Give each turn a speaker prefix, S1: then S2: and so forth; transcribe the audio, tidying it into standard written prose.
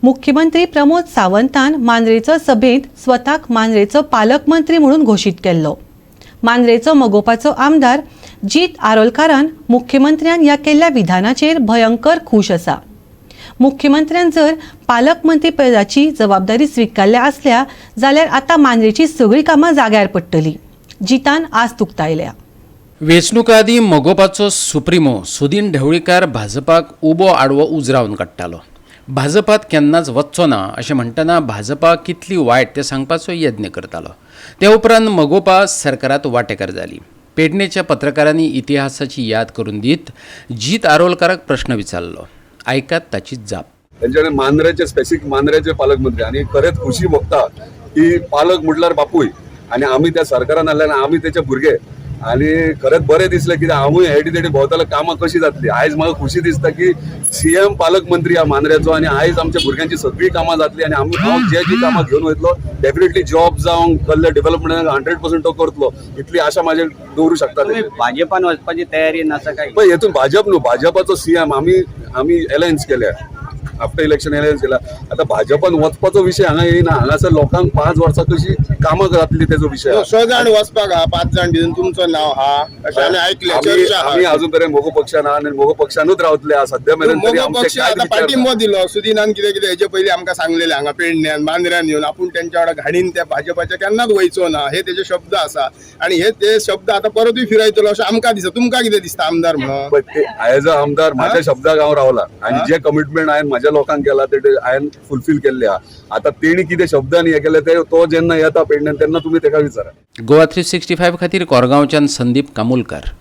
S1: मुख्यमंत्री प्रमोद सावंतान मांद्रेचो सभेंत स्वताक मांद्रेचो पालकमंत्री म्हणून घोशीत केल्लो. मांद्रेचो मगोपाचो आमदार जीत आरोलकारान मुख्यमंत्र्यान ह्या केल्ल्या विधानाचेर भयंकर खूश आसा. मुख्यमंत्र्यान जर पालकमंत्री पदाची जबाबदारी स्विकारल्या आसल्या जाल्यार आतां मांद्रेची सगळीं कामां जाग्यार पडटली, जितान आस्त उक्तायल्या.
S2: वेंचणुका आदीं मगोपाचो सुप्रिमो सुदीन ढवळीकार भाजपाक उबो आडवो उजरावन काडटालो. भाजपात केन्नाच वच्चो ना अशें म्हणटना भाजपा कितली वायट तें सांगपाचो यत्न करतालो. ते उपरांत मगोपा सरकारांत वांटेकार जाली. पेडणेच्या पत्रकारांनी इतिहासाची याद करून दीत जीत आरोलकाराक प्रश्न विचारलो. आयकात ताची जाप.
S3: तेंच्यानी मांद्रेचे, स्पेसिफीक मांद्रेचे पालकमंत्री आनी खरेंच खुशी भोगता की पालक म्हटल्यार बापूय आनी आमी त्या सरकारान आसले आनी आमी तेचे भुरगे आनी खरेंच बरें दिसलें, कित्याक हांवूय हेडी तेडी भोंवतालो, कामां कशी जातली. आयज म्हाका खुशी दिसता की सीएम पालकमंत्री ह्या मांद्र्याचो आनी आयज आमच्या भुरग्यांची सगळीं कामां जातली आनी आमी हांव जे जी कामां घेवन वयतलो, डेफिनेटली जॉब जावं कसले डेव्हलपमेंट, 100% तो करतलो, इतली आशा म्हाजेर दवरूं शकता
S4: तुम्ही
S3: तेजेर.
S4: भाजपान वचपाची तयारी नासा काय?
S3: पण हेतून भाजप न्हू, भाजपाचो सीएम आमी आमी एलायन्स केल्या, आफ्टर इलेक्शन एलायन्स केल्या. आतां भाजपान वचपाचो विशय हांगा येयना. हांगासर लोकांक 5 वर्सां कशी कामां जातली तेजो विशय आहा.
S5: स जाण वचपाक हा, पांच जाण भितर तुमचो नाव हा अशें आमी ऐकलें.
S3: आमी
S5: चर्चा
S3: आमी
S5: आहा.
S3: अजून पर्यंत मोगो पक्षान आहा आनी मोगो पक्षानूच रावतले आहा सद्या मेरेन तरी.
S5: मगो
S3: आमचे
S5: पक्ष
S3: कांयच
S5: आतां
S3: विचार ना.
S5: पाठिंबो दिलो सुदिनान. कितें कितें हेजे पयलीं आमकां सांगलेलें, हांगा पेडण्यान मांद्र्यान येवन आपूण तेंच्या वांगडा घाडीन त्या भाजपाच्या केन्नाच वयचो ना, हे तेजे शब्द आसा आणि हे ते शब्द आतां परतूय फिरायतलो अशें आमकां दिसता. तुमकां कितें दिसता आमदार म्हणून?
S3: पण ते एज अ आमदार माझ्या शब्दाक हांव रावला आनी जे कमिटमेंट हांवें म्हाज्या लोकांक केला ते हांवें फुलफील केल्ले आहा. आतां तेणी कितें शब्दांनी हें केलें ते तो जेन्ना येता पेडण्यान तेन्ना तुमी तेका विचारा.
S2: गोवा 365 खातीर कोरगांवच्यान संदीप कामुलकार.